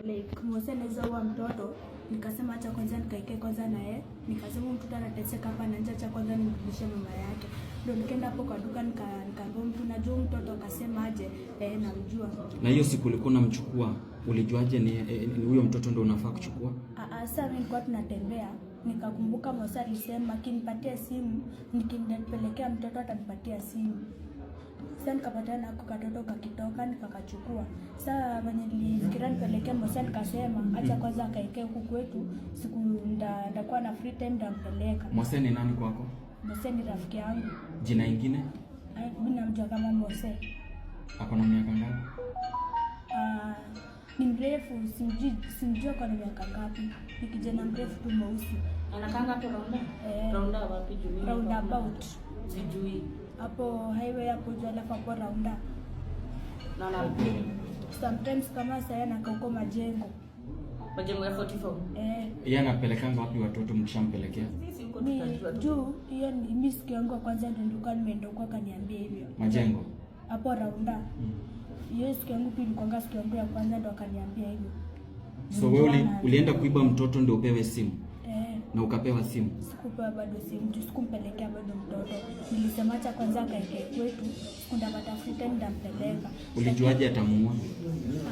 Like Mose anaweza ua mtoto, nikasema acha kwanza nikaike kwanza na yeye. Nikasema huyu mtoto anateseka hapa na nje, acha kwanza nimrudishe mama yake. Ndio nikaenda hapo kwa duka nikaambia mtu, najua huyu mtoto, akasema aje, eh, namjua. Na hiyo siku ulikuwa unamchukua, ulijuaje ni huyo mtoto ndio unafaa kuchukua? Sasa mimi nilikuwa tunatembea, nikakumbuka Mose alisema akinipatia simu, nikimpelekea mtoto atanipatia simu. Sasa nikapatana nako katoto kakitoka, nikakachukua. Sasa venye nilifikiria nipelekee Mose, nikasema acha kwanza akaekee huku kwetu, siku ndakuwa na free time ndampeleka. Mose ni nani kwako? Mose ni rafiki yangu. Jina ingine? Mimi namjua kama Mose. Ako na miaka ngapi? Ah, ni mrefu, simjui ako na miaka ngapi. Ni kijana mrefu tu mweusi. Anakaanga hapo Raunda? Eh. Raunda wapi juu mimi Roundabout. Sijui. Hapo highway hapo juu, alafu hapo Raunda. Na na Sometimes kama sasa anakaa huko Majengo. Majengo ya 44. Eh. Yeye anapelekanga wapi watoto mkishampelekea? Sisi huko Mi tutajua tu. juu hiyo ni mi siku yangu ya kwanza ndio nilikuwa nimeenda huko akaniambia hivyo. Majengo. Hapo Raunda. Hiyo siku yangu pia ilikuwanga siku yangu ya kwanza ndio akaniambia hivyo. So wewe ulienda kuiba mtoto ndio upewe simu Eh. na ukapewa simu? Sikupewa bado simu juu sikumpelekea bado mtoto. Nilisema acha kwanza akaekee kwetu, siku ndapata free time ndampeleka. Ulijuaje atamuua?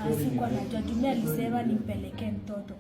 Ah, sikuwa najua juu mimi alisema nimpelekee mtoto.